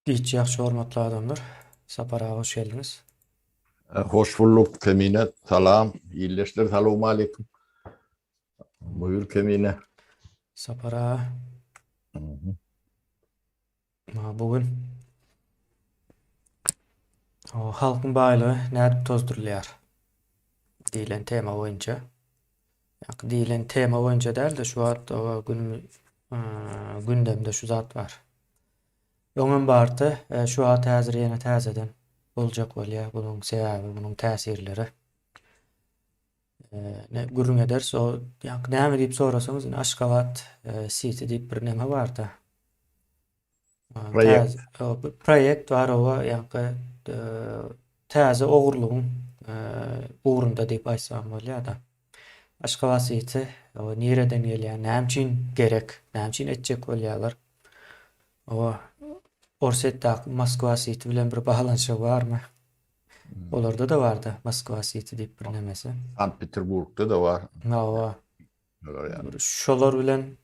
Giç ýagşy hormatly adamlar. Sapar aga hoş geldiňiz. Hoş bulduk Kemine. Salam. Ildeşler salowmaleýkim. Buýur Kemine. Sapar aga. Bu gün halkyň baýlygy nädip tozdurylýar diýlen tema boýunça. Ýa diýlen tema boýunça däl-de şu wagt gün gündemde şu zat bar. Öňem bardy, şu wagt häzir ýene täzeden boljak bolýar. Bunuň sebäbi, bunuň täsirleri. Ne gürrüň ederis. O ýa näme diýip sorasaňyz, indi Aşgabat City diýip bir neme barda. Proýekt. Proýekt bar owa ýaňky täze ogurlygyň ugrunda diýip aýtsam bolýar-da. Aşgabat City nireden gelýär, näme üçin gerek, näme üçin etjek bolýarlar? Owa Orsýetdäki Moskwa City bilen bir baglanyşygy barmy? Olarda-da barda Moskwa City diýip bir nemesi. Sankt-Peterburgda-da bar. Hawa. Şolar bilen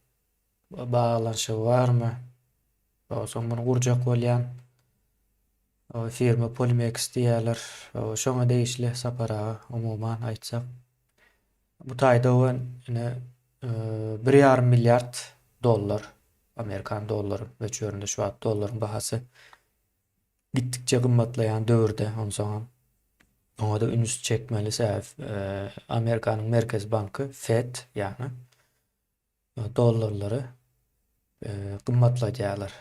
baglanyşygy barmy? Soň muny gurjak bolýan firma Polimex diýýärler. Şoňa degişli Sapar aga umuman aýtsak. Bu taýda we ine bir ýarym milliard dollar amerikan dollary möçberinde şu wagt dollaryň bahasy gitdikçe gymmatlaýan döwürde onsoňam oňa-da üns çekmeli sebäbi Amerikanyň Merkezi banky Fed ýagny dollarlary gymmatladýarlar.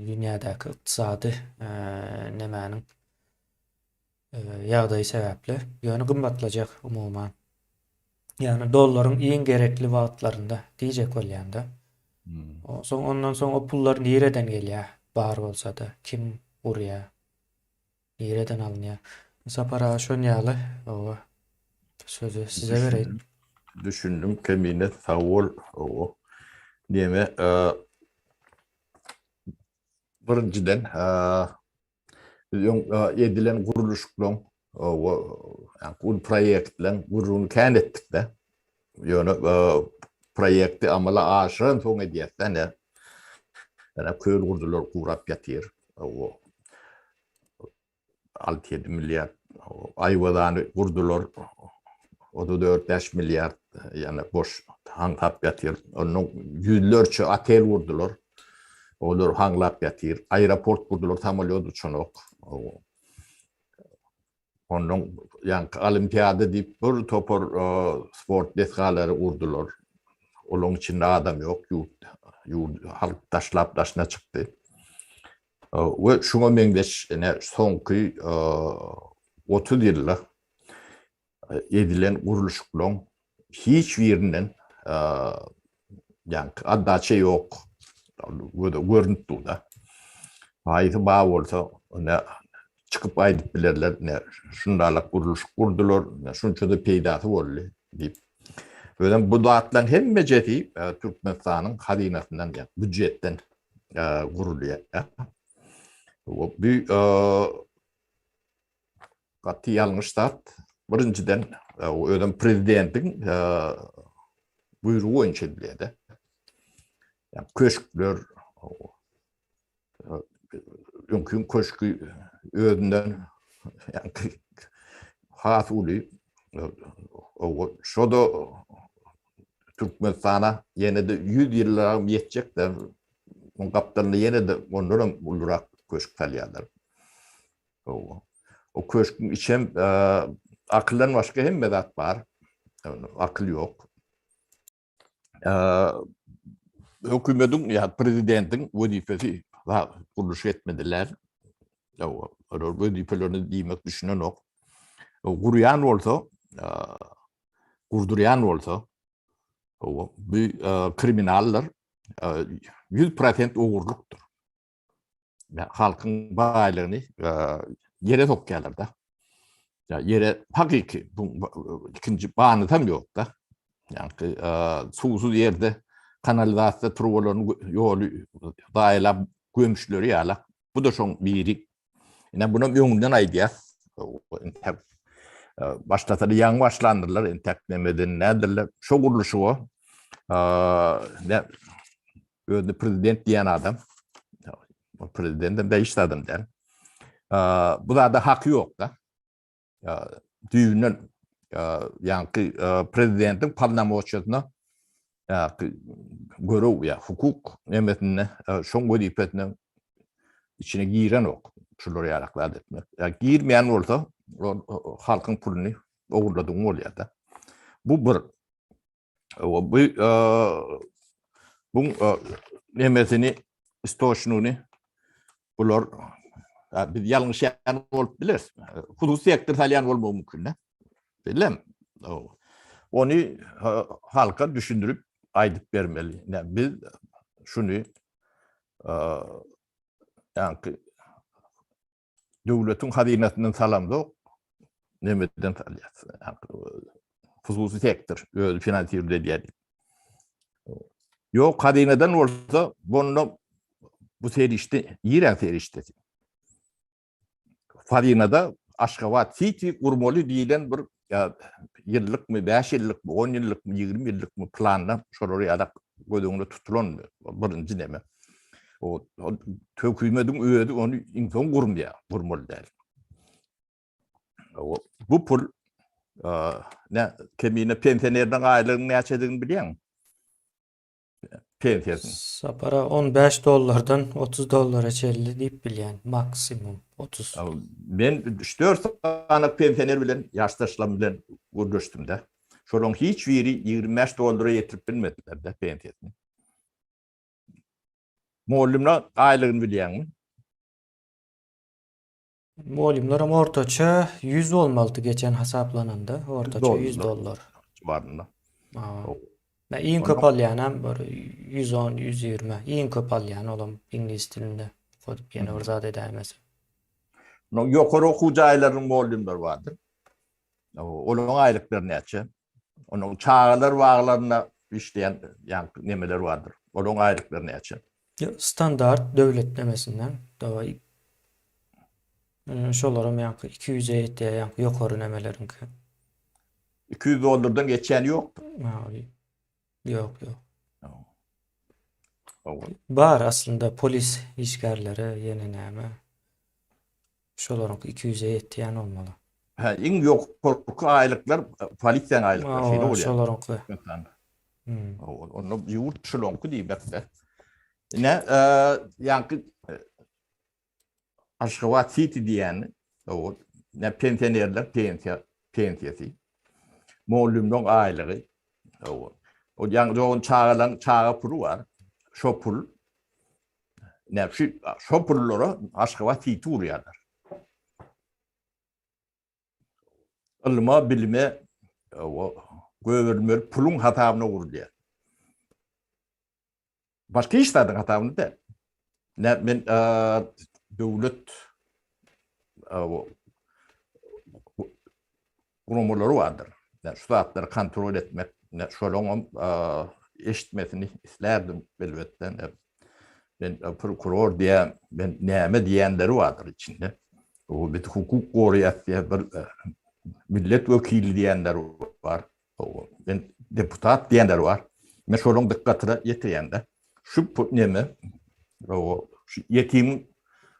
Dünýädäki ykdysady nemäniň ýagdaýy sebäpli. Ýöne gymmatlajak umuman. Ýagny dollaryň iň gerekli wagtlarynda diýjek bolýan-da. Soň ondan soň o pullar nireden gelýär? Bar bolsa-da kim gurýar? Nireden alynýar? Sapar aga şon ýaly oba sözi size bereýin. Düşündim Kemine sag bol. Oba. Neme birinjiden biz öň edilen gurluşyklaryň oba uly proýektleň gürrüňini kän etdik-de. Ýöne proýekti amala aşyran soň edýäs-dä ne. Ýöne köl gurdular gurap ýatyr. O 6-7 milliard Aýwazany gurdular. O-da 4-5 milliard ýöne boş haňsap ýatyr. Ondan ýüzlerçe otel gurdular. Olar haňlap ýatyr. Aeroport gurdular, samolýot uçanok. Ondan ýaňky olimpiada diýip bir topar sport desgalary gurdular. Olaryň içinde adam ýok, ýurt ýurt halk taşlap daşyna çykdy. We şuňa meňzeş ine soňky 30 ýylda edilen gurluşyklaryň hiç birinden ýaňky otdaça ýok. Göze görünip dur-da. Haýsy bar bolsa, ine çykyp aýdyp bilerler, ine şundalak gurluşyk gurdular, ine şunça-da peýdasy boldy diýip. Özem bu zatlaryň hemmejesi Türkmenistanyň hazynasyndan, ýa býujetden gurulýar. Bu Gaty ýalňyş zat. Birinjiden, özem prezidentiň buýrugy boýunça edilýär-de. Ýa köşkler, öňki köşki özünden has uly. Şo-da Türkmenistana ýene-de 100 ýyllagam ýetjek-de, oň gapdalynda ýene-de ondan hem ulurak köşk salýarlar. O köşküň içem akyldan başga hemme zat bar. Akyl ýok. Hökümetiň ýa prezidentiň wezipesi gurluş etmediler. Olar wezipelerini diýmek düşünenok. Gurýan bolsa, gurdurýan bolsa, bu kriminallar 100% ogurlukdyr. Halkyň baýlygyny ýere sokýarlar-da. Ýa ýere hakyky bu ikinji banysam ýok-da. Ýagny suwsuz ýerde kanalizasiýa turbalaryny ýoly zaýalap gömüşleri ýaly. Bu-da şoň biri. Ine bunam öňünden aýdýas. Entek başlasa-da ýaňy başlandyrlar, entek nemeden nädirler. Şo gurluşyga ne özüni prezident diýen adam. Prezident hem hiç zadam däl. Bu zada haky ýok da. Düýbünden ýaňky prezidentiň polnomoçiýasyna görew ýa hukuk nemesinde şoň wezipesine içine girenok şular ýalak zat etmek. Ýa girmeýän bolsa halkyň puluny ogurladygyň bolýar-da. Bu bir. Bu bu nemesini istoçnuny bular biz ýalňyşýan bolup bileris. Hususy sektor salýan bolmagy mümkin-de. Bilem. Ony halka düşündirip aýdyp bermeli. Biz şuny ýaňky döwletiň hazynasyndan salamzok, nemeden salýas. Hususy sektor özi finansirli edýär diýip. Ýok, hazynadan bolsa, bunda bu serişde, ýerä serişdesi. Hazynada Aşgabat City gurmaly diýlen bir ýyllykmy, 5 ýyllykmy, 10 ýyllykmy, 20 ýyllykmy planda şolar ýalak göz öňünde tutulan birinji neme. O hökümetiň özi ony iň soň gurmaýar, gurmaly däl. O bu pul ne kemine pensionerden aýlygyň näçedigini bilýäňmi? Pensiýasyny. Sapara 15 dollardan 30 dollara çenli diýip bilýän, maksimum 30. Men 3-4 sany pensioner bilen, ýaşdaşlarym bilen gürleşdim-de. Şolaryň hiç biri 25 dollara ýetirip bilmediler-de pensiýasyny. Mugallymlar aýlygyny bilýäňmi? Mugallymlaram ortaça 100 bolmalydy geçen hasaplananda, ortaça 100 dollar. Civarynda. Na iň köp alýanam bir 110, 120, iň köp alýan olam iňlis dilinde okadyp ýene bir zat edäýmese. No ýokary okuw jaýlarynyň mugallymlary bardyr. Olaryň aýlyklary näçe? Onuň çagalar baglarynda işleýän ýaňky nemeler bardyr. Olaryň aýlyklary näçe? Standart döwlet nemesinden dawaý. Şolaram ýaňky 200-e ýetýär ýaňky ýokary nemeleriňki. 200 dollardan geçýän ýokdur. Ýok, ýok. Bar aslynda polis işgärleri ýene näme. Şolaryňky 200-e ýetýän bolmaly. Hä, iň ýokarky aýlyklar polisiýanyň aýlyklary şeýle bolýar. Şolaryňky. Onda ýurt şolaryňky diýmekde. Ine, ýaňky Aşgabat City diýýän, o ne pensionerler pensiýa pensiýasy. Mugallymlaryň aýlygy. O ýaňky dogan çagalaryň çaga puly bar. Şo pul Ne şu şo pullara Aşgabat City gurýarlar. Ylma, bilime o göberilmeli puluň hasabyna gurulýar. Başga hiç zadyň hasabyna däl. Ne men döwlet guramalary bardyr. Şu zatlary kontrol etmek, şolaryň eşitmesini islärdim elbetde. Men prokuror diýen, men näme diýenleri bardyr içinde. O biz hukuk goraýas diýen bir millet wekili diýenler bar. Men deputat diýenler bar. Men şolaryň dykgatyna ýetirýän-de. Şu neme, o şu ýetimiň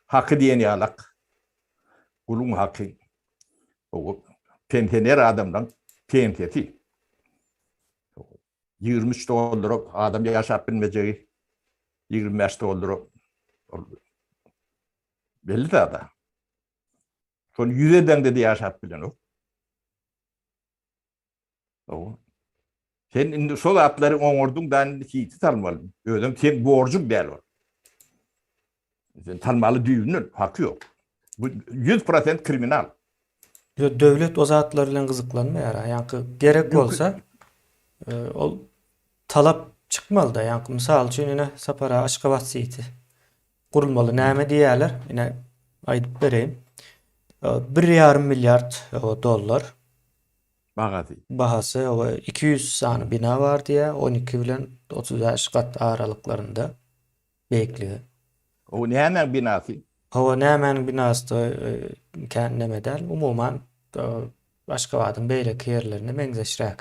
haky diýen ýalak, guluň haky, o pensioner adamlaryň pensiýasy. 23 dollara adam ýaşap bilmejegi 25 dollara ol belli zada. Şony ýüz edeňde de ýaşap bilenok. Hawa. Sen indi şol zatlary oňardyň da indi hiti salmaly. Özem sen borjuň däl ol. Sen salmaly düýbünden haky ýok. Bu 100% kriminal. Ýok, döwlet o zatlar bilen gyzyklanmaýar. Ýaňky gerek bolsa e, ol talap çykmaly-da. Ýaňky mysal üçin ine Sapar aga Aşgabat City gurulmaly. Näme diýýärler? Ine aýdyp bereýin. E, bir ýarym milliard e, dollar. Bahasy. Bahasy oba 200 sany bina bar diýýär, 12 bilen 35 gat aralyklarynda beýikligi. O nämäň binasy? Hawa, nämäniň binasy-da kän neme däl. Umuman, Aşgabadyň beýleki ýerlerine meňzeşräk.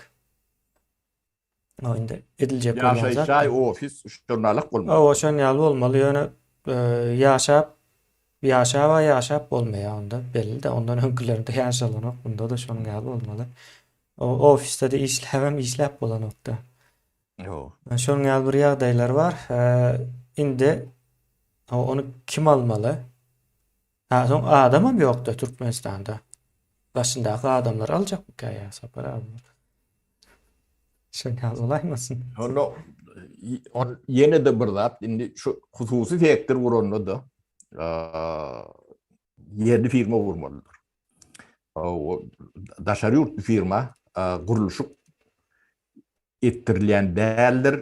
O indi ediljek bolýan zat. Ýaşaýyş jaý, ofis, şonalak bolmaly. Hawa, şon ýaly bolmaly, ýöne. Ýaşap ýaşaba ýaşap bolmaýar onda belli-de ondan öňkülerinde ýaşalanok bunda-da şonuň ýaly bolmaly. O ofisde-de işläbem işläp bolanokda. Ýok. Şonuň ýaly bir ýagdaýlar bar. Indi ony kim almaly? Ha, soň adamam ýokda Türkmenistanda. Daşyndaky adamlar aljakmyka ýa Sapar abi? Şoň ýaly bolaýmasyn? Onda on ýene-de bir zat, indi şu hususy sektor guranda-da ýerli firma gurmalydyr. Daşary ýurtly firma gurluşyk etdirilýän däldir.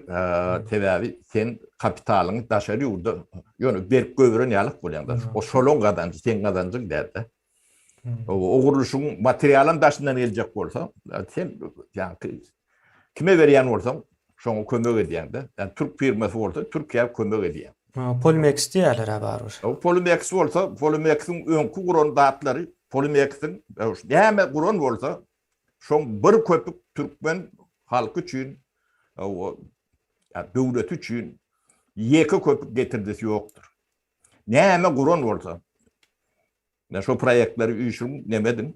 Sebäbi sen kapitalyňy daşary ýurda ýöne berip goýberen ýalyk bolýaň-da. O şolaň gazanjy, seň gazanjyň däl-de. O gurluşygyň materialam daşyndan geljek bolsa, sen ýaňky kime berýän bolsaň, şoňa kömek edýäň-de. Ýani türk firmasy bolsa, Türkiýä kömek edýäň. Polimex diýýärler-ä barybir. Polimex bolsa, Polimexiň öňki guran zatlary, Polimexiň näme guran bolsa, Şoň bir köpük türkmen halky üçin, döwleti üçin ýeke köpük getirdisi ýokdur. Näme guran bolsa, şo proýektleri üýşüriň, neme ediň.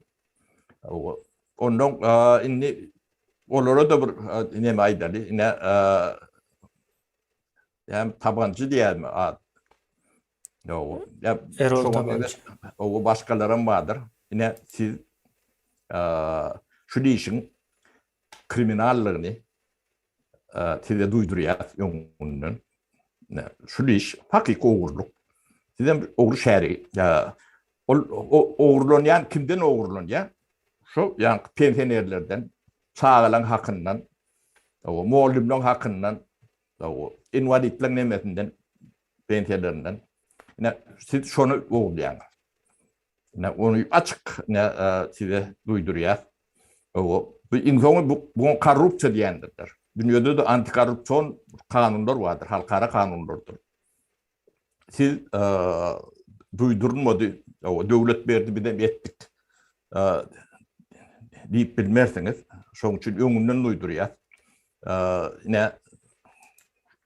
Ondan indi olara-da bir neme aýdaly. Ine, Näme tabanjy diýýärmi ad? Ýok. Ýa Erol Tabanjy. O başgalaram bardyr. Ine siz şu işiň kriminallygyny size duýdurýas öňünden. Şu iş hakyky ogurlyk. Sizem ogry şäri. Ol ogurlanýan kimden ogurlanýar? Şu ýaňky pensionerlerden, çagalaň hakyndan, mugallymlaryň hakyndan, inwalidleň nemesinden, pensiýalerinden. Ine, siz şony ogurlaýaňyz. Ine, ony açyk ine size duýdurýas. Bu iň soňy bu buňa korrupsiýa diýendirler. Dünýede-de antikorrupsion kanunlar bardyr, halkara kanunlardyr. Siz duýdurylmady, döwlet berdi bizem etdik diýip bilmersiňiz. Şonuň üçin öňünden duýdurýas. Ine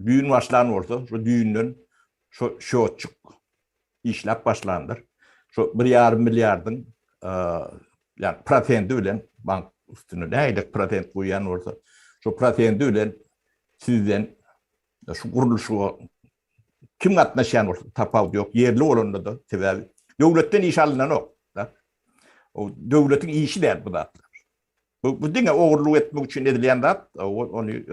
düýn başlan bolsa, şu düýnden şu şotçuk işläp başlandyr. Şu 1,5 milliardyň ýa prosendi bilen bank üstüne nähili prosent goýýan bolsa, şu prosendi bilen sizden şu gurluşyga kim gatnaşýan bolsa tapawut ýok. Ýerli bolanda-da sebäbi döwletden iş alynanok. O döwletiň işi däl bu zatlar. Bu, bu diňe ogurlyk etmek üçin edilýän zat. Ony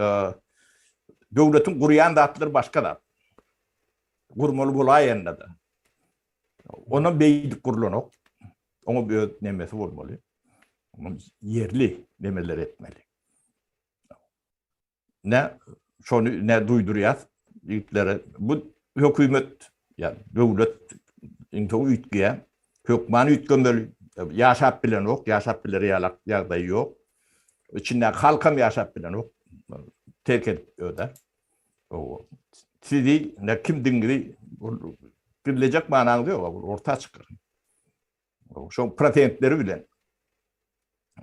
döwletiň gurýan zatlary başga zat. Gurmaly bolaýanda-da. Onam beýdip gurlanok. Oňa öz nemesi bolmaly. Oňa ýerli nemeler etmeli. Ne şony ne duýdurýas ýigitlere. Bu hökümet ýa döwlet indi üýtgeýär. Hökman üýtgemeli. Ýaşap bilenok, ýaşap biler ýalak ýagdaýy ýok. Içindäki halkam ýaşap bilenok. Terk edip öde. Sizi ne kimdigiňizi gizlejek manaňyz ýok, orta çykar. Şoň prosentleri bilen.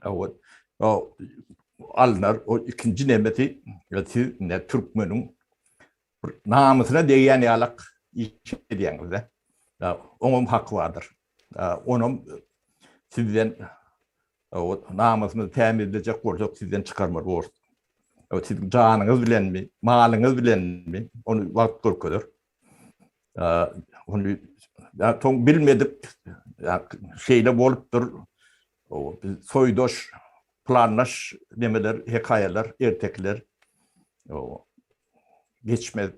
O alnar. O ikinji nemesi siz ne türkmeniň bir namysyna degýän ýalak iş edýäňiz-de. Oňam haky bardyr. Onam sizden o namysyny tämizlejek bolsak sizden çykarmaly borus. Siziň janyňyz bilenmi, malyňyz bilenmi, ony wagt görkezer. Ony soň bilmedik şeýle bolupdyr. Biz soýdaş, planlaş nemeler, hekaýalar, ertekiler geçmez.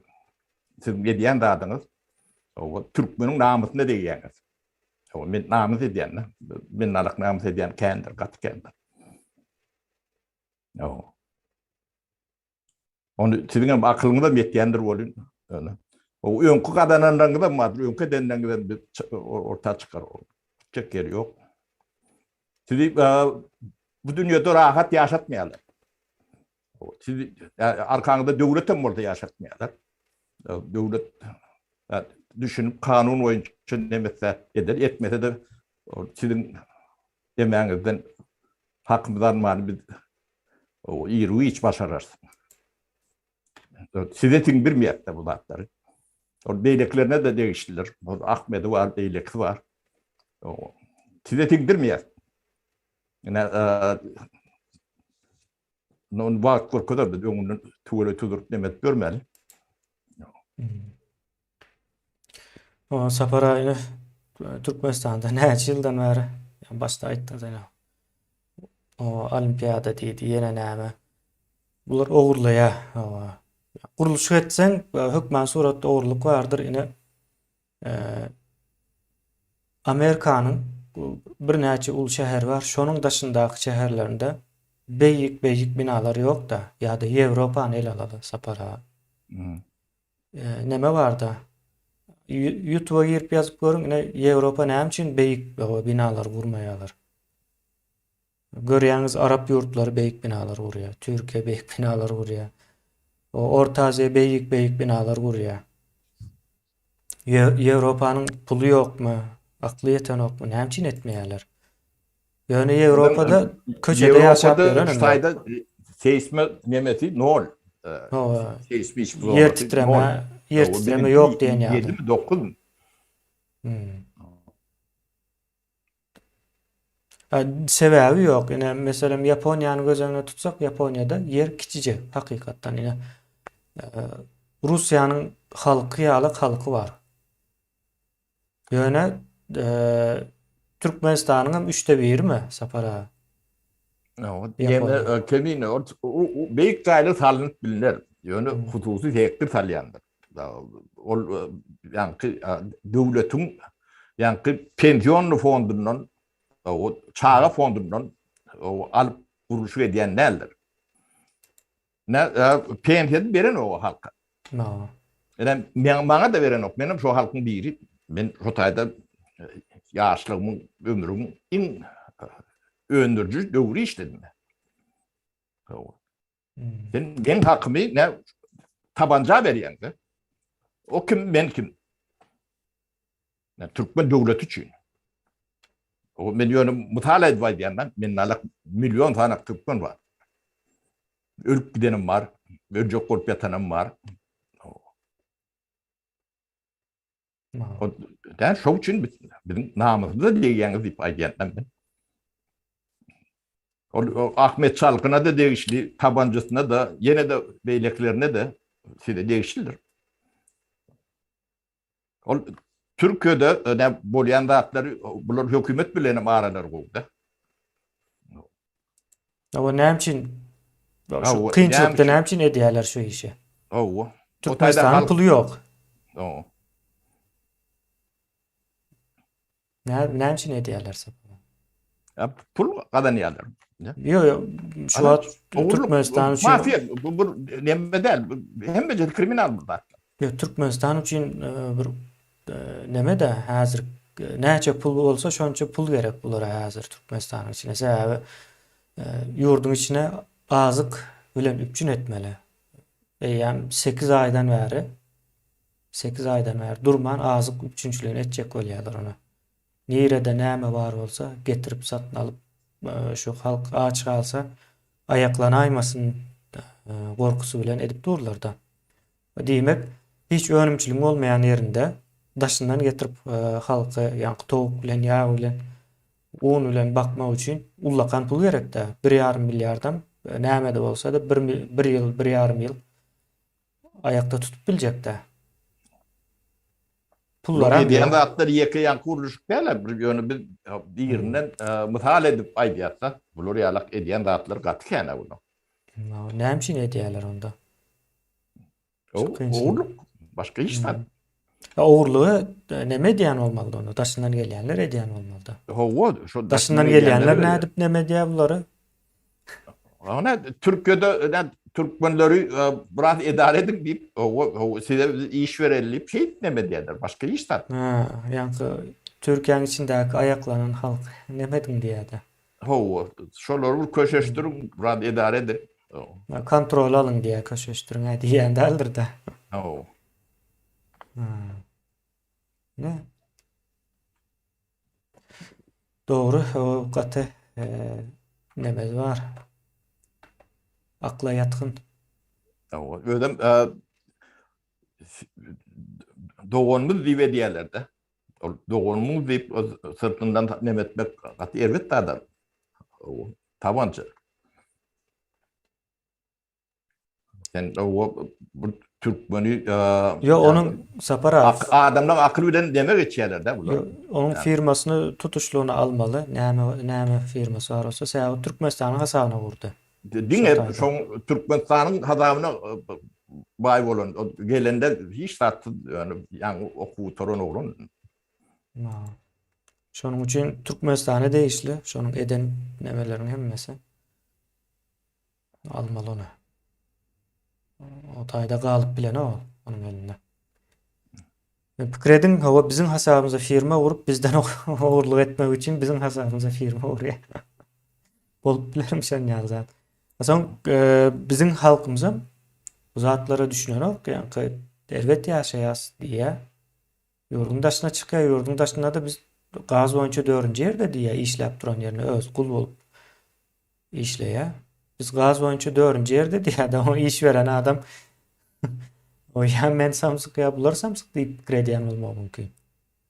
Siziň edýän zadyňyz türkmeniň namysyna degýäňiz. Men namys edýän, men nalak namys edýän kändir, gaty kändir. Ony siziň hem akylyňyz hem ýetýändir welin. Ýöne o öňki gazananlaryňyz hem bardyr, öňki edenleriňiz hem biz orta çykar. Gitjek ýeri ýok. Sizi bu dünýede rahat ýaşatmaýarlar. Siz arkaňyzda döwlet hem bolsa ýaşatmaýarlar. Döwlet düşünip kanun boýunça nemetse eder, etmese-de siziň demäňizden hakymyzy almany biz iru-giç başararys. Size siňdirmeýäs-de bu zatlary. Ol beýlekilerine-de degişlidir. Ol Ahmedi bar, beýlekisi bar. Size siňdirmeýär. Ine, ony wagt görkezer, biz öňünden tüweley tüzdürip neme edip ýörmäli. O Sapar aga Türkmenistanda näçe ýyldan bäri, başda aýtdyňyz ene. O olimpiada diýdi, ýene näme. Bular ogurlaýar. Gurluşyk etseň, hökman suratda ogurlyk bardyr. Ine, Amerikanyň birnäçe uly şäheri bar. Şonuň daşyndaky şäherlerinde beýik-beýik binalar ýok-da. Ýa-da Ýewropany ele alaly, Sapar aga. Neme barda? Ýutuba girip ýazyp görüň, ine Ýewropa näme üçin beýik binalar gurmaýarlar? Görýäňiz arap ýurtlary beýik binalar gurýar, Türkiýe beýik binalar gurýar. Orta Aziýa beýik beýik binalar gurýar. Ýewropanyň puly ýokmy, akly ýetenokmy, näme üçin etmeýärler? Ýöne Ýewropada köçede ýaşap ýören hem Hytaýda seýsme nemesi nol. Seýsmi ýer titreme, ýer titreme ýok diýen ýaly. 7 9. Hmm. Sebäbi ýok. Ine, meselem, Ýaponiýany göz öňüne tutsak, Ýaponiýada ýer kiçijek hakykatdan. Ine, Russiýanyň halky ýaly halky bar. Ýöne Türkmenistanyň hem üçde birimi Sapar aga? Ýene kemine ol beýik jaýlar salnyp bilner. Ýöne hususy sektor salýandyr. Ol ýaňky döwletiň ýaňky pensionny fondundan, çaga fondundan alyp gurluşyk edýän däldir. Ne pensiýasyny berenok o halka. No. Ene men maňa da berenok. Menem şo halkyň biri. Men şo taýda ýaşlygymyň, ömrümiň iň öndüriji döwri işledim. Hmm. Sen meň hakymy ne tabanca berýäň-de. O kim, men kim? Ne türkmen döwleti üçin. O men ýöne mysal aýdyp aýdýan ben, men nalak million sanak türkmen bar. Ölüp gidenim bar, öljek bolup ýatanym bar. O däl şoň üçin biziň namysymyza degýäňiz diýip aýdýan men. Ol Ahmet Çalkyna da degişli, tabanjysyna da, ýene-de beýlekilerine de size degişlidir. Ol Türkiýede ne bolýan zatlary bular hökümet bilen hem aralary gowy-da. Hawa näme üçin şu kynçylykda näme üçin edýärler şu işi? Hawa. Türkmenistanyň puly ýok. Hawa. Näme üçin edýärler? Ya pul gazanýarlar. Ýok, ýok. Şu wagt Türkmenistan üçin mafiýa bu bir näme däl. Hemme ýerde kriminal bu zatlar. Ýok, Türkmenistan üçin e, bir e, näme de häzir e, näçe pul bolsa şonça pul gerek bulara häzir Türkmenistanyň içine. Sebäbi ýurduň içine azyk bilen üpjün etmeli. Eýýäm 8 aýdan bäri 8 aýdan bäri durman azyk üpjünçiligini etjek bolýarlar ony. Nirede näme bar bolsa getirip satyn alyp şu halk aç galsa aýaklanaýmasyn gorkusy bilen edip durlarda. Diýmek hiç önümçiligiň bolmaýan ýerinde daşyndan getirip halky ýaňky towuk bilen ýag bilen un bilen bakmak üçin ullakan pul gerekdä. Bir ýarym milliardam nämede bolsada bir bir ýyl bir ýarym ýyl aýakda tutup biljekdä. Pullar edýän zatlar ýeke ýaňky gurluşyk däl, bir ýöne biz birinden mysal edip aýdýarsa, bular ýalak edýän zatlar gaty kän bular. Näme üçin edýärler onda? Ogurlyk, başga hiç zat. Ogurlygy neme edýän bolmalydy onda? Daşyndan gelýänler edýän bolmalydy. Hawa, şo daşyndan gelýänler nädip neme edýär bulary? Ona Türkiýede ne türkmenleri e, biraz edare edin diýip, o size iş bereli diýip şey neme diýerler. Başga iş zat. Ha, ýaňky Türkiýäniň içindäki aýaklanan halk neme ediň diýýärdi. Hawa, şolary bir köşeşdiriň, biraz edare edin. Kontrol alyň diýýär, köşeşdiriň hä diýýän däldir-de. Hawa. Ne? Dogry, o gaty nemesi bar. Akla ýatgyn. Özem. doganymyz diýip edýärler-de. Ol doganymyz diýip syrtyndan neme etmek gaty erbet zat. Tabança. Sen o bu türkmeni Ýok, onuň Sapar aga. Adamlar akyl bilen neme geçýärler-de bular. Onuň firmasyny tutuşlygyna almaly. Näme näme firmasy bar bolsa, sebäbi Türkmenistanyň hasabyna gurdy. Diňe şoň Türkmenistanyň hasabyna baý bolan, gelende hiç zatsyz, ýöne ýaňy okuw gutaran oglan. Şonuň üçin Türkmenistana degişli şonuň eden nemeleriniň hemmesi. Almaly ony. O taýda galyp bilenok ol onuň elinde. Men pikir ediň, hawa biziň hasabymyza firma gurup bizden ogurlyk etmek üçin biziň hasabymyza firma gurýar. Bolup bilermi şon ýaly zat? Soň e, biziň halkymyzam bu zatlara düşünenok, ýaňky erbet ýaşaýas diýýär. Ýurduň daşyna çykýar, ýurduň daşynda-da biz gaz boýunça dördünji ýerde diýýär, işläp duran ýerinde özi gul bolup işleýär. Biz gaz boýunça dördünji ýerde diýýär-de, oňa iş beren adam o ýa men samsyk ýa bular samsyk diýip pikir edýän bolmagy mümkin.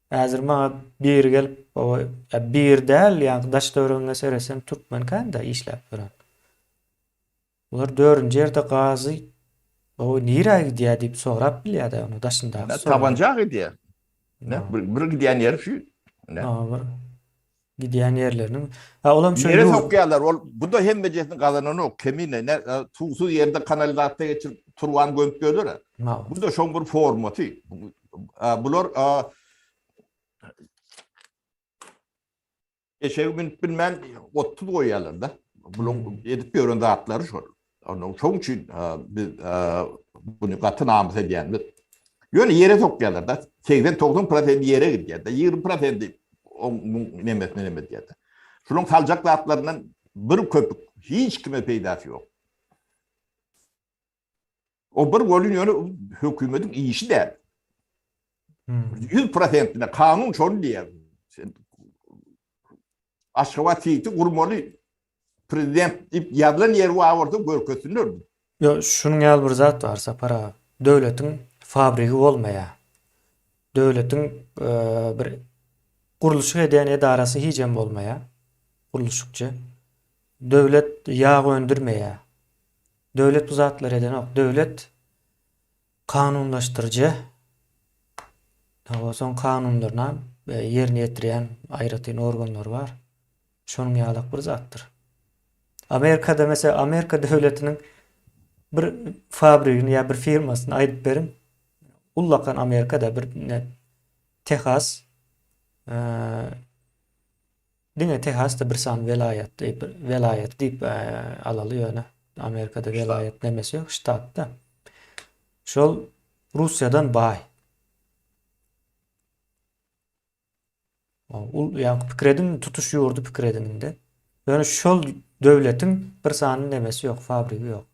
Häzir maňa biri gelip, o ýa bir däl, ýa daş-töweregiňe seretseň türkmen kän-de işläp ýören. Bular dördünji ýerde gazy o nirä gidýär diýip sorap bilýär-de ony daşyndaky soraýar. Tabanca gidýär. Ne bir, bir gidýän ýeri şu. Ne? Ha, bir gidýän ýerleriniň. Ha, olam şu Ýere sokýarlar. Ol bu da hemmejesini gazananok. Kemine ne suwsuz ýerde kanalizasiýa geçirip turbany gömüp ýörler. Bu da şoň bir formasy. Bular Eşegi münüp bilmän otsuz goýýarlar-da. Bulaň edip ýören zatlary şol. Ondan şoň üçin biz buny gaty namys edýänmiz. Ýöne ýere sokýarlar-da. 80-90 prosenti ýere gidýär-de. 20 prosenti oň nemesine neme edýär-de. Şulaň saljak zatlaryndan bir köpük hiç kime peýdasy ýok. O bir welin ýöne hökümetiň işi däl. 100 prosentine kanun şony diýýär. Sen Aşgabat City gurmaly prezident diýip ýazylan ýeri bar bolsa görkezsinler. Ýok, şunuň ýaly bir zat bar Sapar aga. Döwletiň fabrigi bolmaýar. Döwletiň bir gurluşyk edýän edarasy hijem bolmaýar. Gurluşykçy. Döwlet ýag öndürmeýär. Döwlet bu zatlary edenok. Döwlet kanunlaşdyryjy, soň kanunlaryna ýerine ýetirýän aýratyn organlary bar. Şonuň ýalak bir zatdyr. Amerikada meselem Amerika döwletiniň bir fabrigini ýa bir firmasyny aýdyp beriň. Ullakan Amerikada bir Tehas Diňe Tehasda bir sany welaýat diýip, welaýat diýip alaly ýöne Amerikada welaýat nemesi ýok, ştatda. Şol Russiýadan baý. Ul ýa pikir ediň, tutuş ýurdy pikir ediň indi. Ýöne şol döwletiň bir sany nemesi ýok, fabrigi ýok.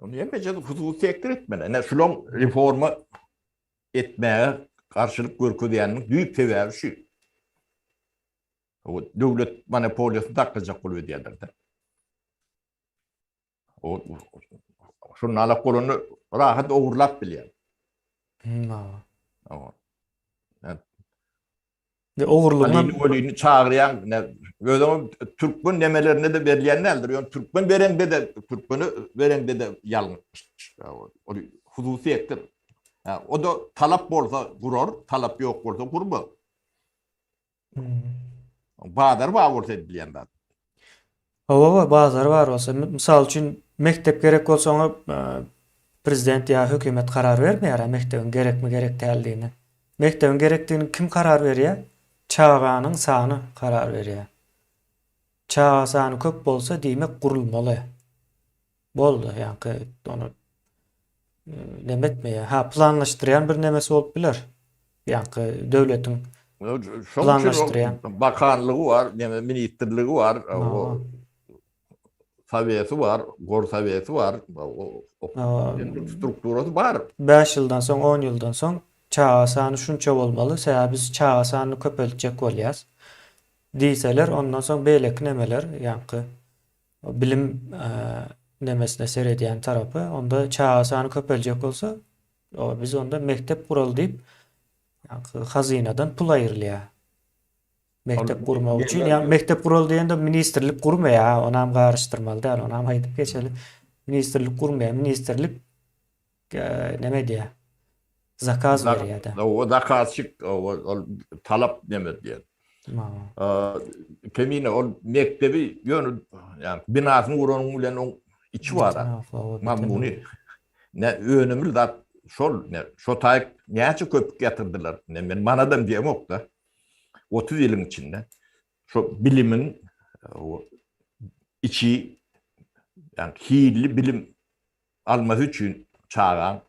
Ony hemme hususy sektor etmeli. Ine şulaň reforma etmäge garşylyk görkezýäniniň düýp sebäbi şu. O döwlet monopoliýasyny saklajak bolup edýärler-de. O şundan alak bolanda rahat ogurlap bilýär. Hmm, Ve ogurlygyň Alini Welini çagyrýaň, ne özüň türkmen nemelerine-de berilýän däldir. Ýöne türkmen bereňde-de, türkmene bereňde-de ýalňyş. Ol hususyýetdir. O-da talap bolsa gurar, talap ýok bolsa gurmaz. Bazar bar bolsa edilýän zat. Hawa, bazar bar bolsa, mysal üçin, mekdep gerek bolsa oňa prezident ýa hökümet karar bermeýär, mekdebiň gerekmi, gerek däldigini. Mekdebiň gerekdigini kim karar berýär? Çaganyň sany karar berýär. Çaga sany köp bolsa, diýmek gurulmaly. Boldy, ýaňky ony neme etmeýär. Ha, planlaşdyrýan bir nemesi bolup biler. Ýaňky döwletiň planlaşdyrýan. Bakanlygy bar, neme ministrligi bar, o soweti bar, gorsoweti bar, o strukturasy bar. 5 ýyldan soň, 10 ýyldan soň çaga sany şunça bolmaly, sebäbi biz çaga sanyny köpeltjek bolýas diýseler, ondan soň beýleki nemeler, ýaňky Bilim. nemesine seredýän tarapy, onda çaga sany köpeljek bolsa, biz onda mekdep guraly diýip, hazynadan pul aýrylýar. Mekdep gurmak üçin, ýa mekdep guraly diýende ministrlik gurmaýar, onam garyşdyrmaly däl, onam aýdyp geçeli. Ministrlik gurmaýar, ministrlik neme edýär? Zakaz berýär-de. O zakazçyk, ol talap neme edýär. Kemine ol mekdebi ýöne ýa binasyny guranyň bilen oň içi bar. Mazmuny. Ne önümli zat şol, ne şo taýyk näçe köpük ýatyrdylar. Ne men manadam diýemok-da. 30 ýylyň içinde şo bilimiň içi ýa hilli bilim almasy üçin çagaň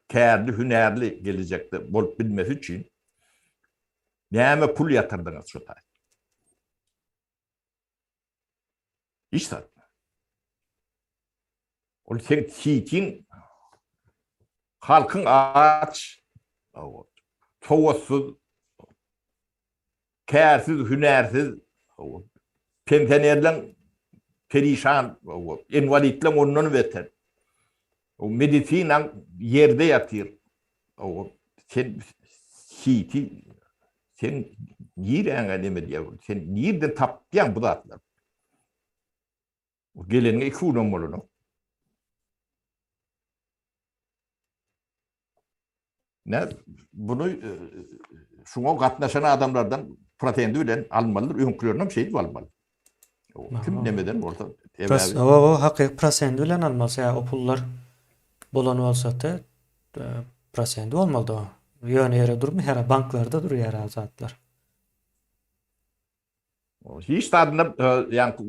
kärli, hünärli gelejekde bolup bilmesi üçin näme pul ýatyrdyňyz şu taý? Hiç zat. Ol sen sitin halkyň aç, sowatsyz, Kärsiz, hünärsiz, pensionerleň perişan, inwalidleň ondan beter. Medisinaň ýerde ýatyr. Sen siti, sen niräňe neme diýýär, sen nirden tapýaň bu zatlary? Geleniňe iki günem bolanok. Ne bunu şuňa gatnaşan adamlardan prosendi bilen almalydyr, öňkülerini hem şeýdip almaly. Kim nemeden bolsa, sebäbi. O hakyky prosendi bilen almaly, sebäbi o pullar bolan bolsa-da prosendi bolmalydy o. Ýöne ýere durmaýar, banklarda durýar o zatlar. Hiç zadyny ýaňky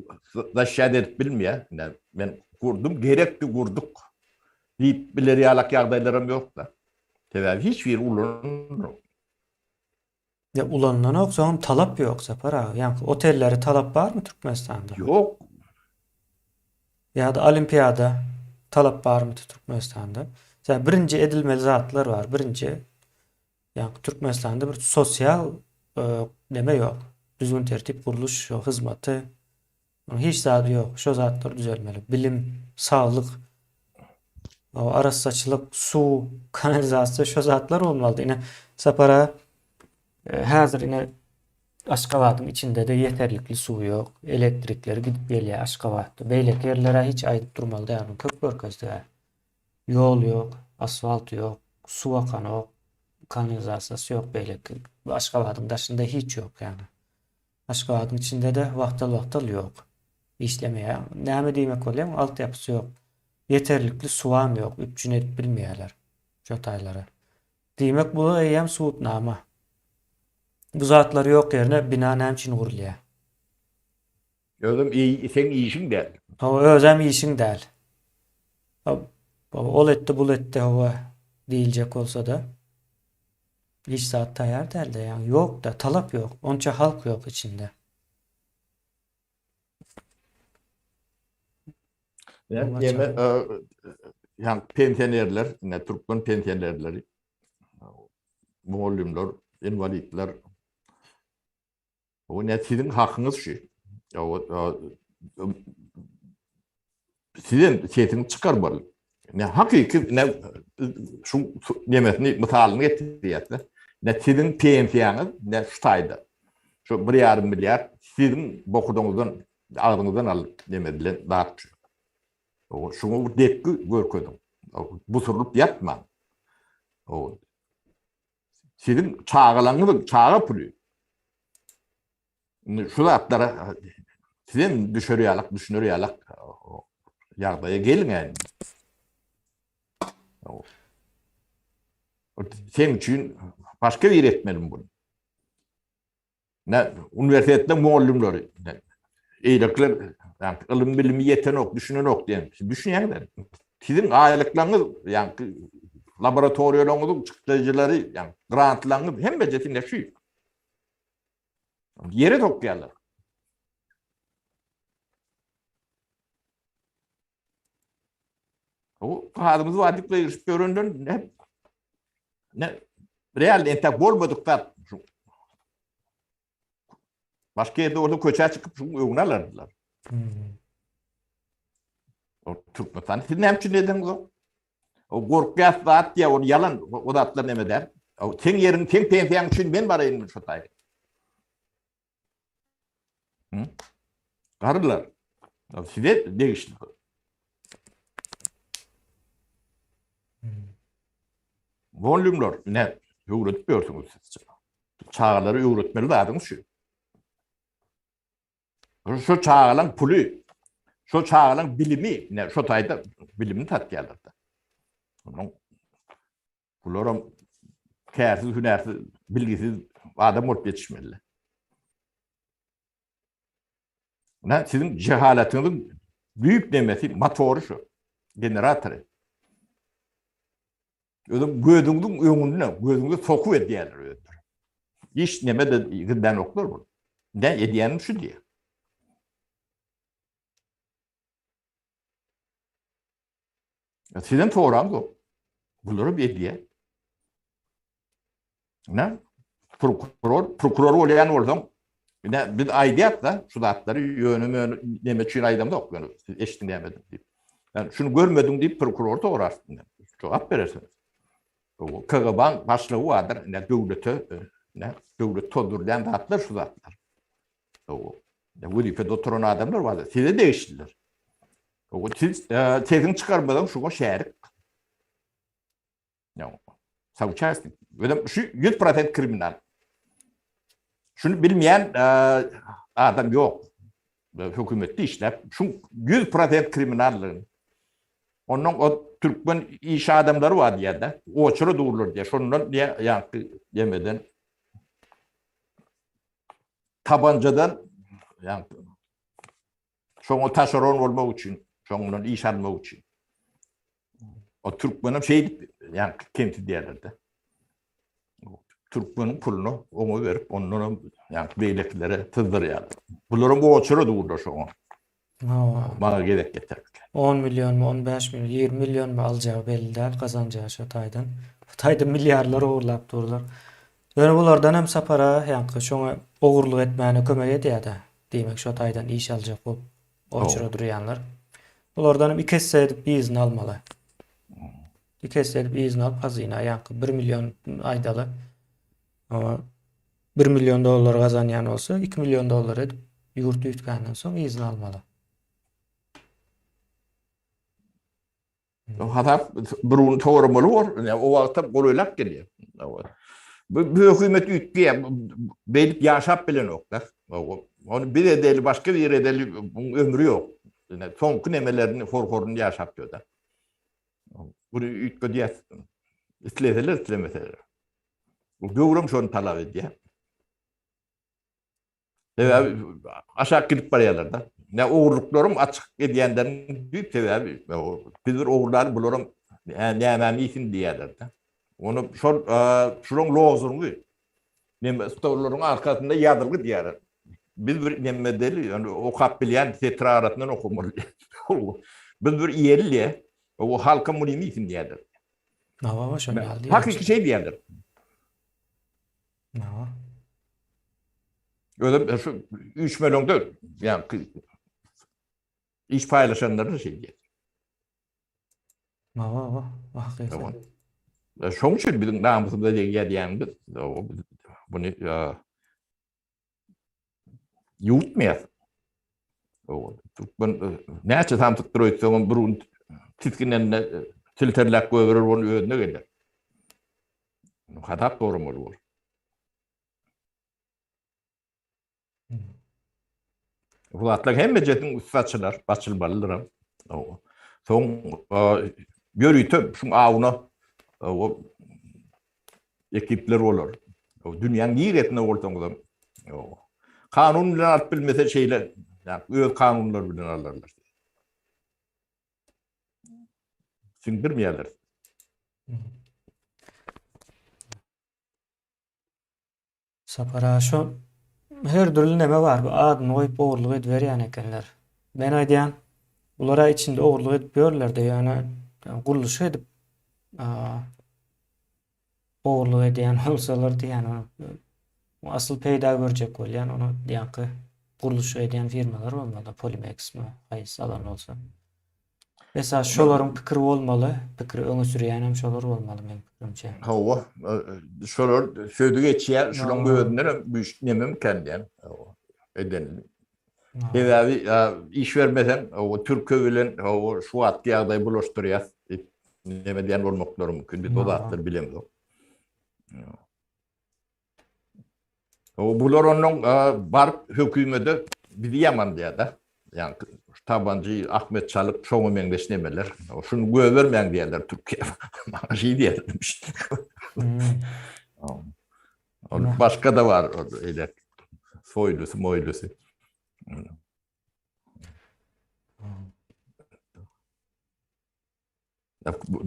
zaşşat edip bilmeýär. Ine, men gurdum, gerekdi gurduk diýip biler ýalak ýagdaýlaram ýok-da. Sebäbi hiç biri ulananok. Ýa ulanylanok, soňam talap ýok Sapar aga. Ýaňky otellere talap barmy Türkmenistanda? Ýok. Ýa-da olimpiada talap barmy Türkmenistanda? Sebäbi birinji edilmeli zatlar bar. Birinji Ýagny Türkmenistanda bir sosial neme ýok. Düzgün tertip gurluş ýok, hyzmaty. Hiç zady ýok. Şo zatlar düzelmeli. Bilim, saglyk, arassaçylyk, suw, kanalizasiýa şo zatlar bolmalydy. Ine Sapara häzir ine Aşgabadyň içinde-de ýeterlikli suw ýok. Elektrikler gidip gelýär Aşgabatda. Beýleki ýerlere hiç aýdyp durmaly däl. Köp görkezdi. Ýol ýok, asfalt ýok, suw akanok, kanalizasiýasy ýok beýleki. Aşgabadyň daşynda hiç ýok ýagny. Aşgabadyň içinde-de wagtal-wagtal ýok. Işlemeýär. Näme diýmek bolýar? Altyapysy ýok. Ýeterlikli suwam ýok, üpjün edip bilmeýärler şo taýlara. Diýmek bu eýýäm subutnama. Bu zatlar ýok ýerine bina näme üçin gurulýar? Özem seň işiň däl. Hawa özem işiň däl. Hawa ol etdi bul etdi hawa diýiljek bolsada hiç zat taýar dälde ýagny ýokda talap ýok onça halk ýok içinde. Ýa ýa pensionerler, ine türkmen pensionerleri, mugallymlar, inwalidler Bu ne siziň hakyňyz şu. Sizem sesiňizi çykarmaly. Ne hakyky ne şu nemesini mysalyny getirýär. Ne siziň pensiýaňyz ne şu taýda. Şu 1,5 milliard siziň bokudaňyzdan agzyňyzdan alyp neme edilen zat şu. Şuňa bir depgi görkeziň. Busurylyp ýatmaň. Siziň çagalaryňyzyň çaga puly. Indi şu zatlara sizem düşer ýalak, düşüner ýalak ýagdaýa geliň indi. Seň üçin başga biri etmeli bunu. Ne uniwersitetde mugallymlary, eýlekler ýa ylym bilimi ýetenok, düşünenok diýen. Siz düşünýäňizmi? Siziň aýlyklaryňyz, ýa laboratoriýalaryňyzyň çykdajylary, ýa grantlaryňyz hemmejesi ne şu. Ýere sokýarlar. O gazymyz bar diýip gygyryşyp ýörenden ne ne real entek bolmadyk zat şu. Başga ýerde bolsa köçä çykyp şuň öňüni alardylar. Hmm. O Türkmenistan siz näme üçin edeňizok? O gorkýas zat diýä, ol ýalan, o zatlar näme däl. O seň ýeriň, seň pensiýaň üçin men baraýyn şu taýda. Hı? Garrylar. Size degişli. Mugallymlar, ne öwredip ýörsüňiz siz? Çagalara öwretmeli zadyňyz şu. Şu çagalaň puly, şu çagalaň bilimi, ne şu taýda bilimini satýarlar da. Onuň bularam kärsiz, hünärsiz, bilgisiz adam bolup ýetişmeli. Ne siziň jehalatyňyzyň büyük nemesi, motory şu, generatory. Özüm gözüňiziň öňünde, gözüňize sokup edýärler özleri. Hiç neme de gizlänoklar bu. Ne edýänim şu diýýär. Sizem soraňzok. Bular hem edýär. Ne? Prokuror, prokuror bolýan bolsaň, ne biz aýdýas da şu zatlary ýöne möne neme üçin aýdamzok, ýöne siz eşitdiň näme diýip. Yani şuny görmediň diýip prokuror sorarsyň. Jogap berersiňiz. KGB-nyň başlygy bardyr, ne döwlete, ne döwlet tozdurýan zatlar şu zatlar. Wezipede oturan adamlar bardyr, size degişlidir. Siz sesiňi çykarmasaň şuňa şärik. Sauçastnik. Özem şu 100% kriminal. Şuny bilmeýän adam ýok. Hökümetde işläp, şu 100% kriminallygyny. Ondan o türkmen iş adamlary bar diýýär-de. Oçura durlar diýýär. Şondan diýýär, ýaňky demeden tabancadan ýaňky Şoňa taşeron bolmak üçin, şoň bilen iş almak üçin. O türkmenem şeýdip, ýa kemsidýärler-de. Türkmeniň puluny oňa berip, ondan hem ýa beýlekilere syzdyrýarlar. Bularam oçura durlar şoňa. Maňa gezek getir. 10 millionmy, 15 million, 20 millionmy aljagy belli däl, gazanjagy şo taýdan. Bu taýda milliardlar ogurlap durlar. Ýöne bulardan hem Sapar aga ýaňky şoňa ogurlyk etmäne kömek edýär-de. Diýmek şo taýdan iş aljak bolup oçura durýanlar. Bulardan hem iki esse edip yzyny almaly. Iki esse edip yzyny alyp hazyna ýaňky 1 million aýdaly. 1 million dollar gazanýan bolsa 2 million dollar edip ýurt üýtgänden soň yzyny almaly. Hasap bir gün soramaly bor. Yani o wagtda golaýlap gelýär. Bu, bu hökümet üýtgeýär. Beýdip ýaşap bilenok da. Ony biz edeli, başga biri edeli, buň ömri ýok. Yani soňky nemelerini hor-horuny ýaşap ýör da. Bunu üýtgedýär. Isleseler, islemeseler. Bu döwrem şony talap edýär. Sebäbi aşak gidip barýarlar da. Ne ogurlyklaryň açyk edýänleriniň düýp sebäbi biz bir ogurlary bularyň nämäni iýsin diýýärler da. Ony şol şularyň lozungy neme stollaryň arkasynda ýazylgy diýýärler. Biz bir neme deli, ýani okap bilýän setir arasyndan okamaly. Biz bir iýeli diýe, o halka muny iýsin diýýärler. Hawa, şol ýaly diýýär. Hakyky şey diýýärler. Hawa. Özüm şu üýşmeleňde, ýa iş paýlaşanlar da şeý diýýär. Hawa, hawa, hakyky. Şoň üçin biziň namysymyza degýär diýýän biz buny ýuwutmaýar. Türkmen näçe samsykdyr öýtseňem bir gün tisginende silterläp goýberer ony özüne geler. Hasap soramaly bor. Bu zatlar hemmejesiniň üsti açylar, açylmalydyr hem. Soň ýörite şuň awuna o ekipler bolar. Dünýäň niresinde bolsaňyz hem kanun bilen alyp bilmese şeýle öz kanunlary bilen alarlar. Siňdirmeýärler. Sapar aga şu her dürli neme bar bu adyny goýup ogurlyk ediberýän ekenler. Men aýdýan bulara içinde ogurlyk edip ýörlerde ýöne gurluşyk edip ogurlyk edýän bolsalar diýýän asyl peýda görjek bolýan ony ýaňky gurluşyk edýän firmalar bolmaly Polimex mi haýsy alan bolsa. Esas şolaryň pikiri bolmaly, pikiri öňe sürýän hem şolar bolmaly meň pikirimçe. Hawa, şolar sözi geçýär, şolaryň özünden hem güýç nememikän diýen. Eden. Sebäbi iş bermeseň, türke bilen şu wagtky ýagdaýy bulaşdyrýas diýip neme diýen bolmaklary mümkin. Biz o zatlary bilemzok. O bular ondan baryp hökümete bizi ýaman diýýär-de. Ýa Tabanjy, Ahmet Çalyk şoňa meňzeş nemeler. Şuny göbermäň diýýärler Türkiýe. Maňa şeý diýýärler. Ol başga-da bar eýle soýlusy, moýlusy.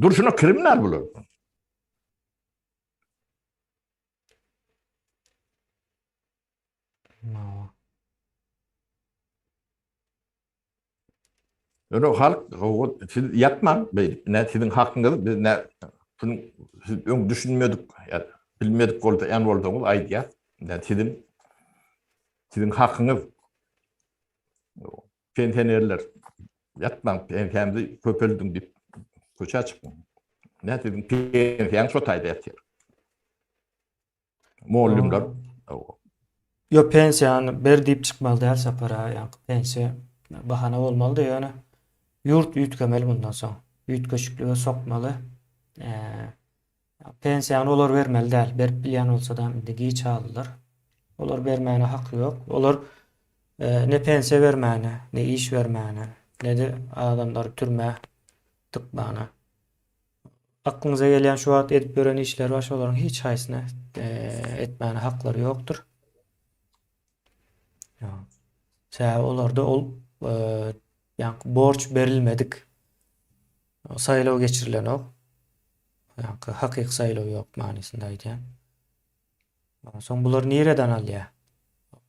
Durşuna kriminal bular. Ýöne halk siz ýatmaň, beýdip, ne siziň hakyňyz, biz ne şunuň siz öň düşünmedik, ýa bilmedik bolsa, ýan bolsaňyz aýdýas. Ne siziň siziň hakyňyz. Pensionerler ýatmaň, pensiýamyzy köpeldiň diýip köçä çykyň. Ne siziň pensiýaňyz şo taýda ýatyr. Mugallymlar. Ýok, pensiýany ber diýip çykmaly däl Sapar aga, ýaňky pensiýa bahana bolmalydy ýöne ýurt üýtgemeli mundan soň. Üýtgeşiklige sokmaly. Pensiýany olar bermeli däl. Berip bilýän bolsadam indi giç aldylar. Olar bermäne haky ýok. Olar ne pensiýa bermäne, ne iş bermäne, ne-de adamlary türmä dykmana. Aklyňyza gelýän şu wagt edip ýören işleri bar, şolaryň hiç haýsyny etmäne haklary ýokdur. Sebäbi olarda ol ýaňky borç berilmedik. Saýlaw geçirilenok. Ýaňky hakyky saýlaw ýok manysynda aýdýan. Soň bular nireden alýar?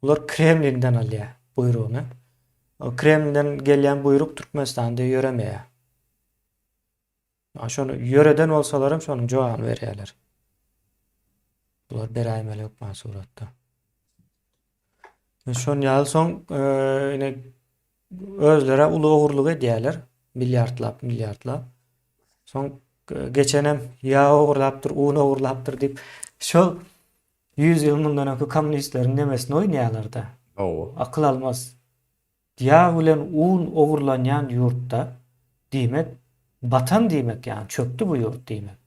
Bular Kremlinden alýar buýrugyny. Kremlden gelýän buýruk Türkmenistanda ýöremeýär. Şony ýöreden bolsalar hem şonuň jogabyny berýärler. Bular beräýmeli hökman suratda. Şon ýaly soň ine özlere uly ogurlyk edýärler. Milliardlap, milliardlap. Soň geçenem ýag ogurlapdyr, un ogurlapdyr diýip şol 100 ýyl mundan öňki kommunistleriň nemesini oýnaýarlar-da. Hawa. Akyl almaz. Ýag bilen un ogurlanýan ýurtda, diýmek, batan diýmek, ýagny çökdi bu ýurt diýmek.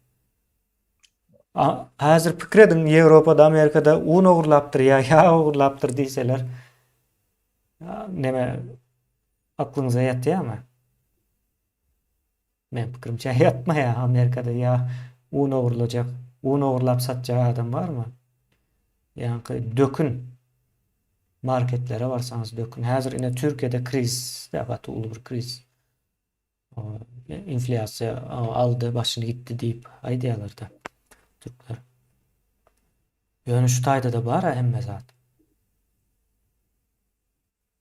A, häzir pikir ediň, Ýewropada, Amerikada un ogurlapdyr ýa ýag ogurlapdyr diýseler, neme aklyňyza ýatýarmy? Meň pikirimçe ýatmaýar Amerikada ýa un ogurlajak, un ogurlap satjak adam barmy? Ýaňky dökün marketlere barsaňyz dökün. Häzir ine Türkiýede krizis, gaty uly bir krizis. Inflýasiýa aldy, başyny gitdi diýip aýdýarlar-da türkler. Ýöne şu taýda-da bar-a hemme zat.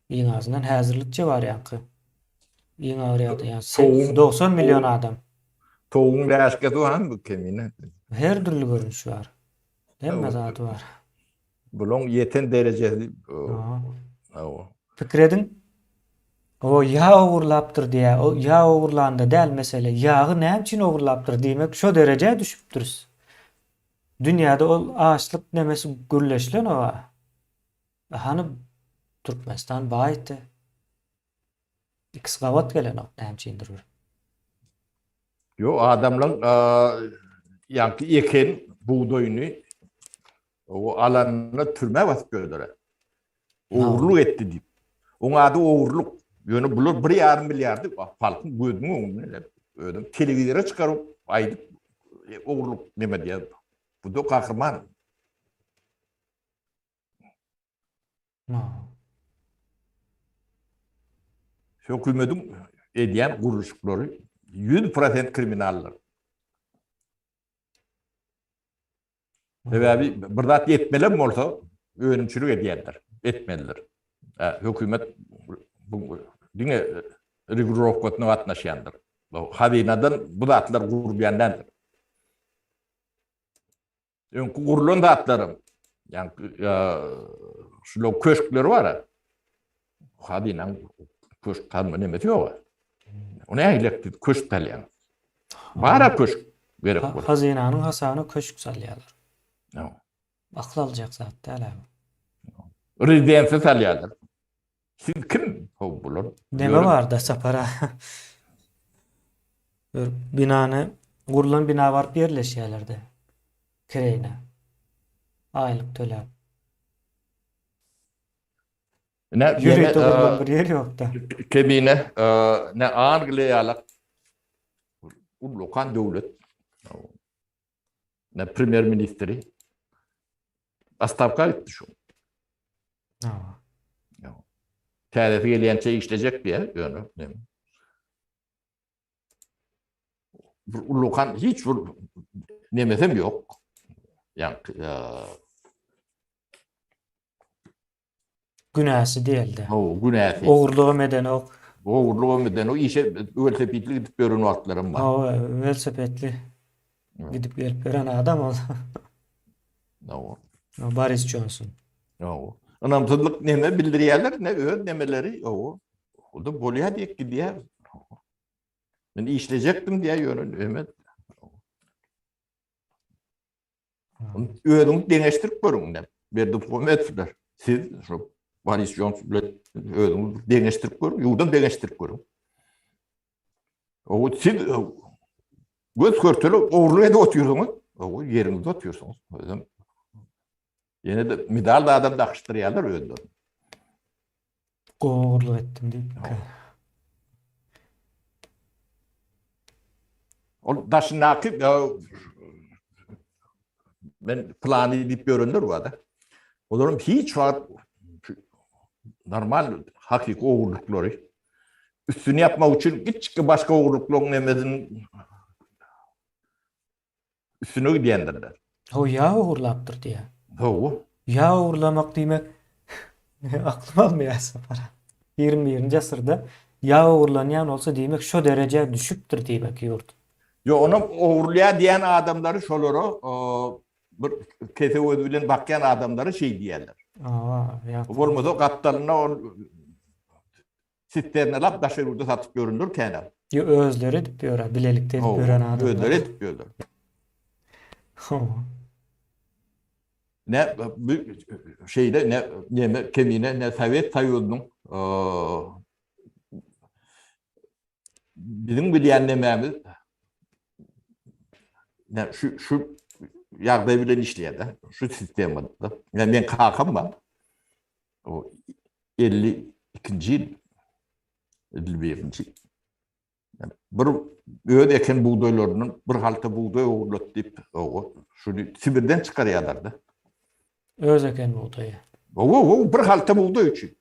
Iň azyndan häzirlikçe bar ýaňky. Iň agyr ýagdaý ýa 90 million adam. Towugyň läşgesi bar bu kemine. Her dürli görnüşi bar. Hemme zady bar. Bulaň ýeten derejesi. Hawa. Pikir ediň. O ýag ogurlapdyr diýä. O ýag ogurlanda däl mesele. Ýagy näme üçin ogurlapdyr diýmek şo derejä düşüpdiris. Dünýäde ol açlyk nemesi gürleşilen oba. Hany Türkmenistan baýdy. İkisi gabat gelenok näme üçindir bir. Ýok, adamlaň ýaňky eken bugdaýyny o alanyna türmä basyp ýörler. Ogurlyk etdi diýip. Oň ady ogurlyk. Ýöne bular 1,5 milliardy halkyň gözüniň öňünde özüm telewizora çykaryp aýdyp ogurlyk neme diýýär. Bu da gahryman. Hökümetiň edýän gurluşyklary 100% kriminaldyr. Sebäbi bir zat etmelem bolsa önümçilik edýändir, etmelidir. Hökümet bu diňe regulirowkasyna gatnaşýandyr. Hazynadan bu zatlar gurulýan däldir. Öňki gurlan zatlaryň, ýagny şular köşkleri bar. Hazynaň köşk gazma nemesi ýok. O nähilek siz köşk salýaňyz? Bara köşk gerek bolsa. Hazynanyň hasabyna köşk salýarlar. Akyl aljak zat däl abi. Rezidensiýa salýarlar. Siz kim? Ho bular. Neme barda Sapara? Bir binany gurlan bina baryp ýerleşýärler-de. Kireýine. Aýlyk töläp. Ne ýörite gurlan bir ýer ýokda. Kemine ne Angliýa ýalak ullakan döwlet. Ne premýer ministri Astawka gitdi şu. Ha. Täzesi gelýänçe işlejek diýär, ýöne näme. Bir ullakan hiç bir nemesem ýok. Ýa Günäsi diýelde. Hawa, günäsi. Ogurlygam edenok. Ogurlygam edenok, işe welosipedli gidip ýören wagtlaram bar. Hawa, welosipedli gidip gelip ýören adam ol. Hawa. Boris Johnson. Hawa. Ynamsyzlyk neme bildirýärler, ne öz nemeleri, hawa. O da bolýar diýip gidýär. Men işlejekdim diýýär, ýöne neme. Özüňiz deňeşdirip görüň indi. Berdimuhamedowlar, siz şu Boris Johnson bilen özüňiz deňeşdirip görüň, ýurdan deňeşdirip görüň. O siz e, göz körteli ogurlyk edip otyrsyňyz. O ýeriňizde otyrsyňyz. Özüm ýene de medal da adam dakyşdyrýarlar özlerini. Gowy ogurlyk etdim diýip. Ol daşyndaky men plany diýip ýörenler bar-da. Olaryň hiç wagt normal hakyky ogurlyklary üstüni ýapmak üçin kiçijik başga ogurlyklaryň nemesini Üstüne gidýändirler. Ho ýag ogurlapdyr diýýär. Hawa. Ýag ogurlamak diýmek aklym almaýar Sapar. 21-nji asyrda ýag ogurlanýan bolsa diýmek şo derejä düşüpdir diýmek ýurt. Ýok onam ogurlaýar diýen adamlary şolara bir kese göz bilen bakýan adamlara şeý diýýärler. Hawa, ýa. Bolmasa gapdalynda ol Sisternalap daşary ýurda satyp ýörünler känä. Ýo özleri edip ýör-ä, bilelikde edip ýören adamlar. Özleri edip ýörler. Hawa. Ne bu şeýle ne neme kemine ne Sowet Soýuzynyň biziň bilýän nemämiz ne şu şu ýagdaý bilen işleýär-de, şu sistemada. Yani men kakam bar. O 52-nji ýyl, 51-nji bir öz eken bugdaýlaryndan bir halta bugdaý ogurlat diýip, owa, şuny Sibirden çykarýarlar-da. Öz eken bugdaýy. Owa, owa, bir halta bugdaý üçin.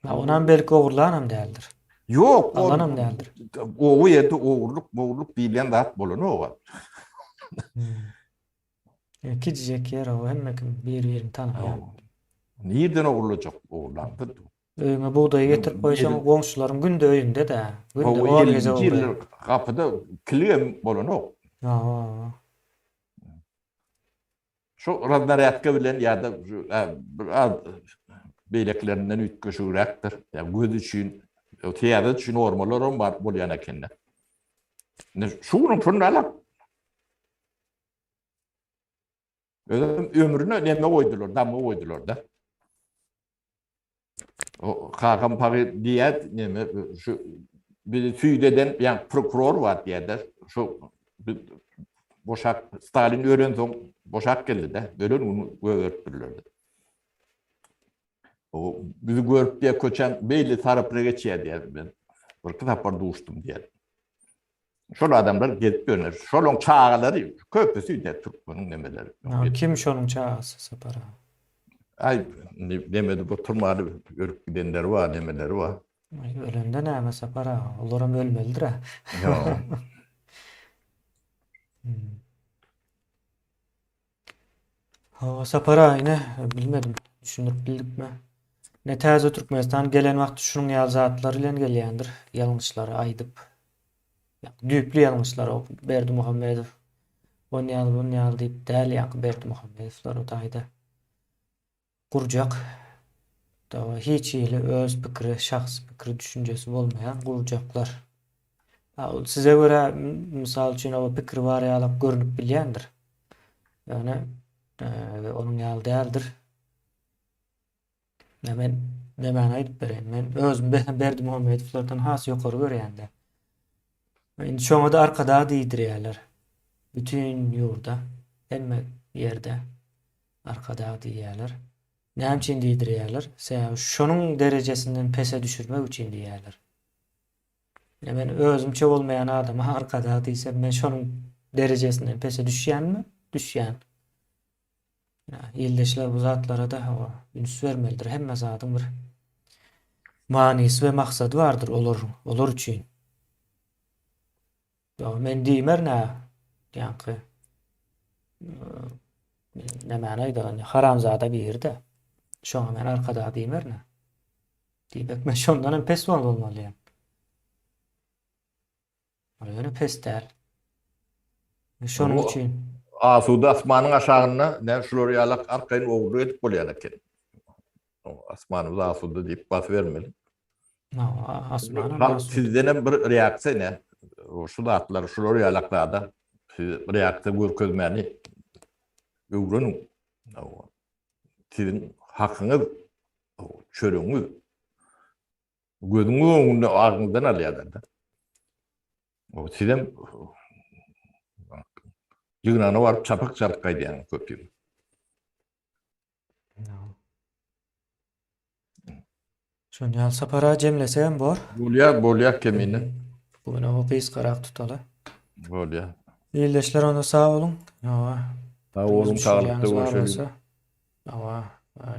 Ha, onam belki ogurlanam däldir. Ýok, alanam däldir. Owa ýerde ogurlyk, mogurlyk diýilýän zat bolanok. Hmm. E, kiçijek ýer o, hemme kim bir-birini tanaýar. Nirden ogurlajak ogurlandyr? Öýüňe bugdaýy getirip goýsaň, goňşularyň günde öýüňde-de. Günde on geze ogurlaýar. Gapyda kiligem bolanok. Hawa. Şu raznarýadka bilen ýa-da bir az beýlekilerinden üýtgeşigräkdir. Ýa göz üçin, täze üçin normalaram bar bolýan ekende. Indi şu günüň şunda alak. Özüm ömrüne neme goýdular, damga goýdular-da. O kakam pagy diýýär, neme şu bizi süýt eden, ýa prokuror bar diýýär-de, şu boşap Stalin ölensoň boşap geldi-de, ölen günü goýberipdirler. O bizi görüp diýýär, köçäň beýle tarapyna geçýär diýýär. Men birki sapar duşdum diýýär. Şol adamlar gezip ýörler. Şolaň çagalary köpüsi de türkmeniň nemeleri. Kim şonuň çagasy Sapar aga? Aý, nemedi bu turmady ölüp gidenleri bar, nemeleri bar. Aý, ölende näme Sapar aga? Olaram ölmelidir-ä. Ýok. Hawa Sapar aga ine bilmedim düşündirip bildikmi. Ne täze Türkmenistan gelen wagty şunuň ýaly zatlar bilen gelýändir. Ýalňyşlary aýdyp. Düýpli ýalňyşlar o Berdimuhamedow on ýaly bun ýaly diýip däl ýaňky Berdimuhamedowlar o taýda gurjak. Hiç hili öz pikiri, şahsy pikiri, düşünjesi bolmaýan gurjaklar. Size görä, mysal üçin, o pikiri bar ýalak görnüp bilýändir. Ýöne onuň ýaly däldir. Ýa men nämäni aýdyp bereýin? Men özüm Berdimuhamedowlardan has ýokary görýän-de. Indi şoňa-da arkadag diýdirýärler. Bütin ýurda, hemme ýerde arkadag diýýärler. Näme üçin diýdirýärler? Sebäbi şonuň derejesinden pese düşürmek üçin diýýärler. Ýa men özümçe bolmaýan adama arkadag diýsem, men şonuň derejesinden pese düşýänmi? Düşýän. Ildeşler bu zatlara-da hawa üns bermelidir. Hemme zadyň bir manysy we maksady bardyr olar olar üçin. Ýa men diýmerin-ä ýaňky nämäni aýdaýyn, haramzada biri-de. Şoňa men arkadag diýmerin-ä. Diýmek men şondan hem pes bolmaly. Ýöne pes däl. Şonuň üçin. Asuda asmanyň aşagynda näme şular ýalak arkaýyn ogurlyk edip bolýan eken. Asmanymyz asuda diýip basybermeli. Asmanam asuda. Sizden hem bir reaksiýa ne? Şu zatlar, şular ýalak zada siz reaksiýa görkezmäni öwreniň. Siziň hakyňyz, çöregiňiz Gözüňiň öňünde agzyňyzdan alýarlar-da. O sizem ýygnana baryp çapak çalyp gaýdýaňyz köpüňiz. Şony ýaly sapara jemlesegem bor. Bolýar, bolýar kemine. Bu gün o gysgarak tutaly. Bolýar. Ildeşler onda sag boluň. Hawa. Sag boluň, saglykda görşeliň. Hawa,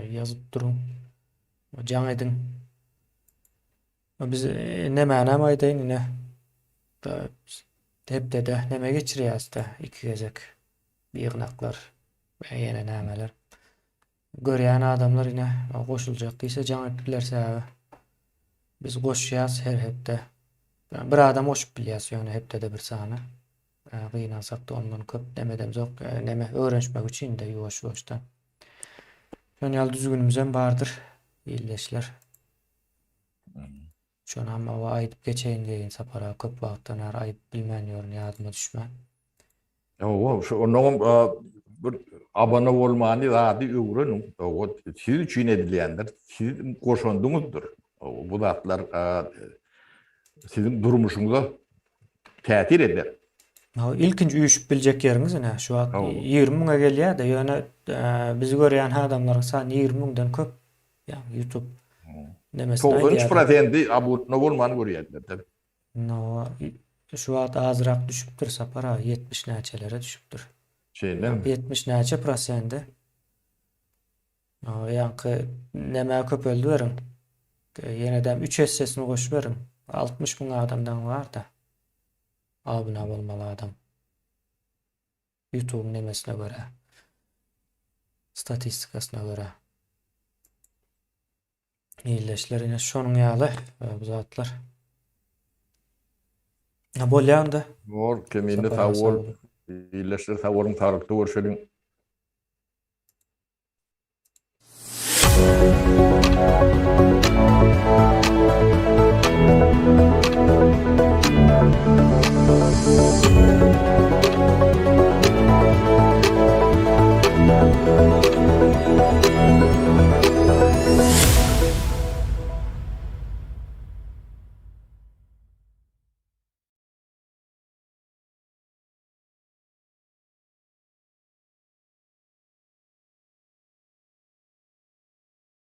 ýazyp duruň. Jaň ediň. Biz nemänem aýdaýyn ine. Hepdede neme geçirýäs-de iki gezek ýygnaklar we ýene nämeler. Görýän adamlar ine goşuljak diýse jaň edip biler sebäbi biz goşýas her hepde. Bir adam goşup bilýäs ýöne hepdede bir sany. Gynansakda ondan köp nemedemzok. Neme öwrenişmek üçin-de ýuwaş-ýuwaşdan. Şonuň ýaly düzgünimizem bardyr, ildeşler. Şonam oba aýdyp geçeýin diýeýin Sapar aga, köp wagtdan bäri aýdyp bilmän ýörün, ýadyma düşmän. Hawa, şu onnoňam bir abona bolmany zady öwreniň. Hawa, siz üçin edilýändir, siziň goşandyňyzdyr. Bu zatlar siziň durmuşyňyza täsir eder. Hawa, ilkinji üýşüp biljek ýeriňiz ine, şu wagt 20 müňe gelýär-de, ýöne bizi görýän adamlaryň sany 20 müňden köp. Ýagny YouTube nemesini aýdýar. 93 prosenti abuna bolman görýärler-de. No, şu wagt azrak düşüpdir Sapar aga, 70 näçelere düşüpdir. Şeýlemi? 70 näçe prosendi. Ýaňky nämä köpeldiberiň. Ýenedem üç essesini goşuberiň. 60 müň adamdan bar-da. Abuna bolmaly adam. YouTube-yň nemesine görä. Statistikasyna görä. Ildeşler ine şonuň ýaly bu zatlar. Bolýa onda. Bor, kemine sag bol. Ildeşler sag boluň, saglykda görşeliň.